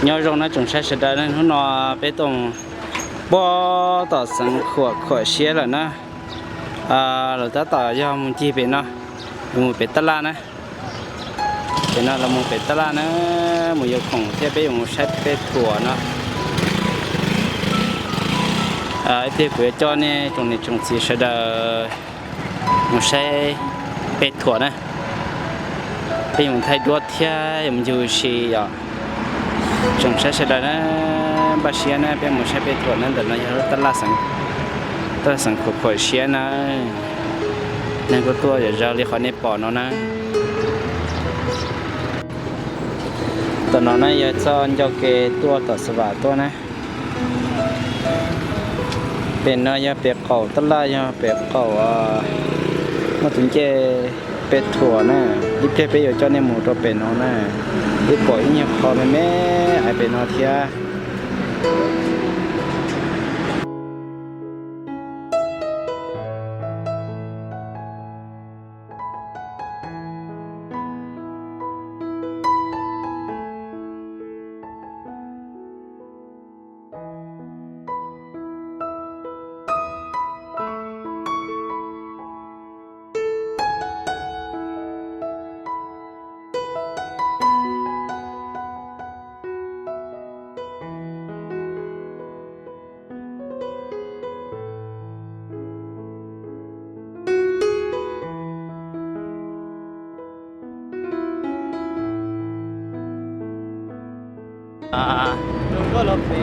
Nyob zoo na tsoom saib sawv daws na, hnub no peb tuaj puag tom xeev Khuam Khuam Siab lawm na. Lawv tab tom yog mus ncig pem no, mus pem tab laj na. Pem no los mus pem tab laj na, mus yuav khoom thiab peb yuav mus saib peb thuam no. Ib pliag kuv yuav coj nej tsoom niam tsoom txiv sawv daws mus saib peb thuam na. Peb yuav mus thaij duab thiab yuav mus ncig ua si os. Tsoom saib sawv daws na, npaj siab na, peb mus saib peb thuam na. Ntawm no yog lub tab laj xeev Khuam Khuam Siab na. Neeg kuj tuaj yam zaus li qhov nej pom no na. Tom no na yog txoj ncauj ke tuaj tom Xav Vam tuaj na. Pem no yog pem qaum tab laj, yog pem qaum muaj tus ncej peb thuam na. Ib pliag peb yuav coj nej mus rau pem no na. Peb pom ib nyuag qho me me hais pem no thiab.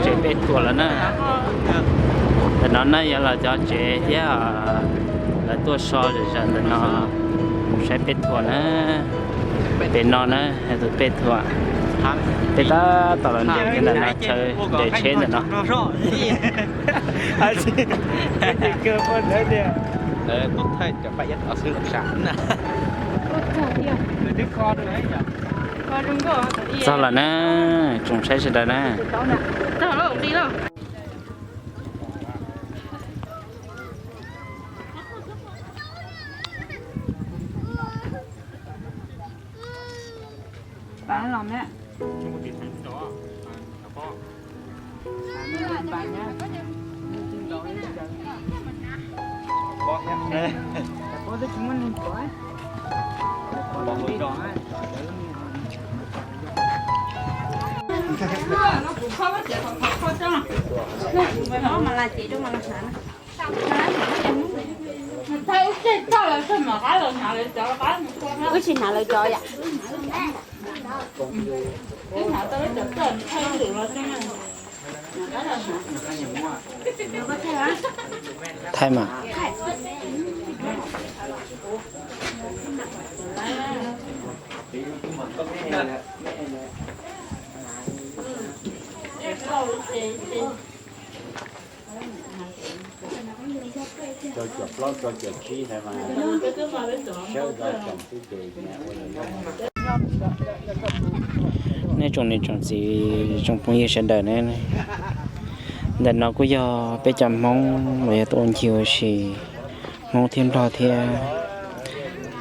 Tsev peb thuam lawm na. Ntawm no na yog los cov tsev thiab, lawv tuaj so zom zaws ntawm no mus saib peb thuam na. Pem no na yog tus peb thuam, peb tab tom los nres kiag ntawm no, chaw nres tsheb ntawm no. Txog lawm na, tsoom saib sawv daws na. Wb tsis hnav lawv cov yom. Thaij mas. Nej tsoom niam tsoom txiv tsoom phooj ywg sawv daws ne, ntawm no kuj yog peb cov Hmoob uas yog tuaj ua ncig ua si, Hmoob thiab Nplog thiab,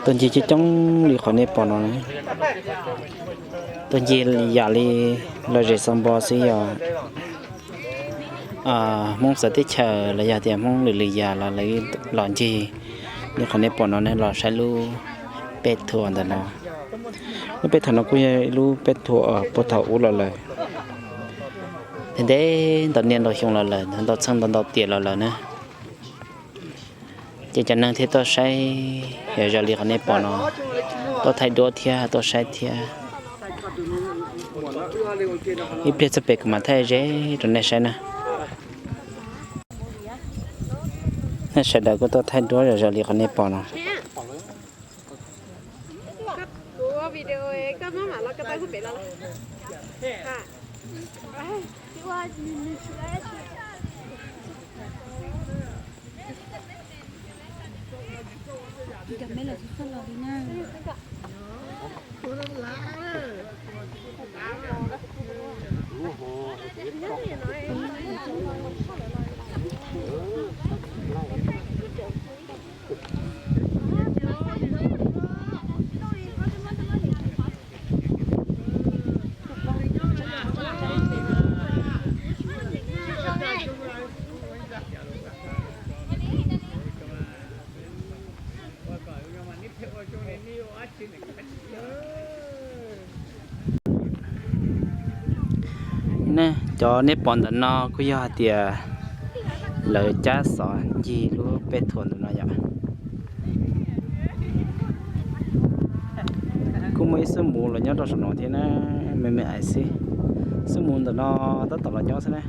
tuaj ncig coob coob li qhov nej pom no na. Tuaj ncig yam li lom zem xaus npo xwb yog Hmoob txawv teb chaws los yog tias Hmoob lwm lwm yam los lawv los ncig li qhov nej pom no ne, los saib lub peb thuam ntawm no. Lub peb thuam no kuj yog ib lub peb thuam puag thaum ub los lawm. Ntev ntev ntau niaj ntau xyoo los lawm, ntau txheej ntau ntau tiam los lawm na. Ces cov neeg thiaj tuaj saib yam zoo li qhov nej pom no, tuaj thaij duab thiab tuaj saib thiab. Ib pliag txog pem kuv mam thaij ze rau nej saib na. Nej sawv daws kuj tuaj thaij duab yam zoo li qhov nej pom no. Ne, cov nej pom ntawm no kuj yog hais tias lawv cab xov ncig lub pej thuam ntawm no yom. Kuj muaj ib xub muv los nyob rau saum no thiab na, me me ais xwb. Xub muv ntawm no tab tom los nyob xwb na.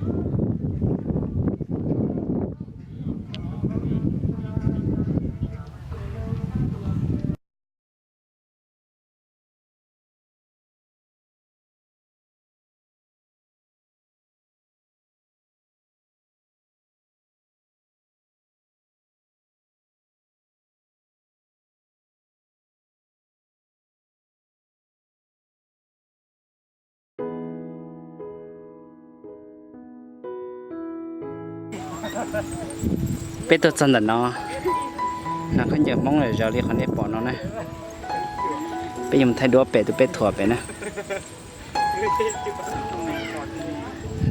Peb tuaj txog ntawm no, no khaub ncaws Hmoob lawm zos li qhov nej pom no na. Peb yuav mus thaij duab pem tus pej thuam pem na.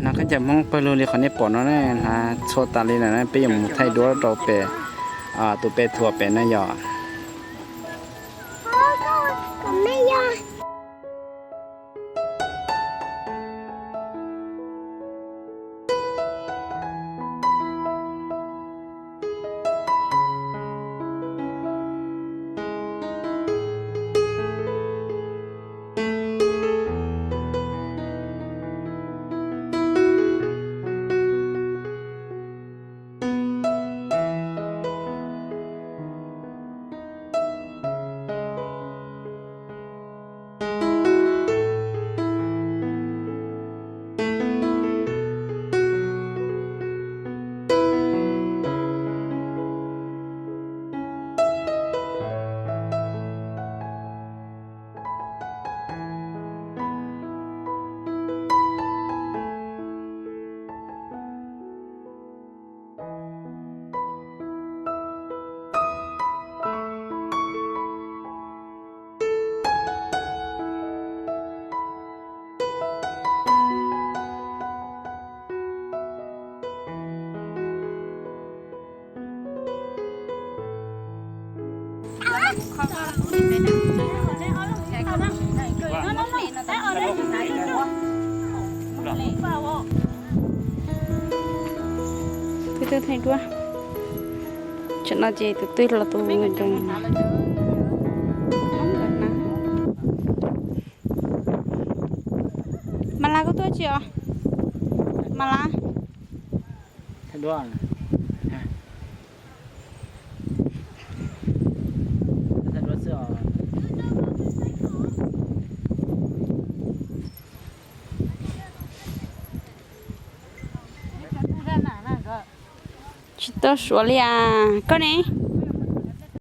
No khaub ncaws Hmoob pawg lug li qhov nej pom no na, hnav txhua tas li lawm na, peb yuav mus thaij duab rau pem tus pej thuam pem na yom. Peb tuaj thaij duab. Tsam no ces tus twg los tus nkees. Mas Las koj tuaj tsis os? Mas Las. Tsis tau suav li as koj ne.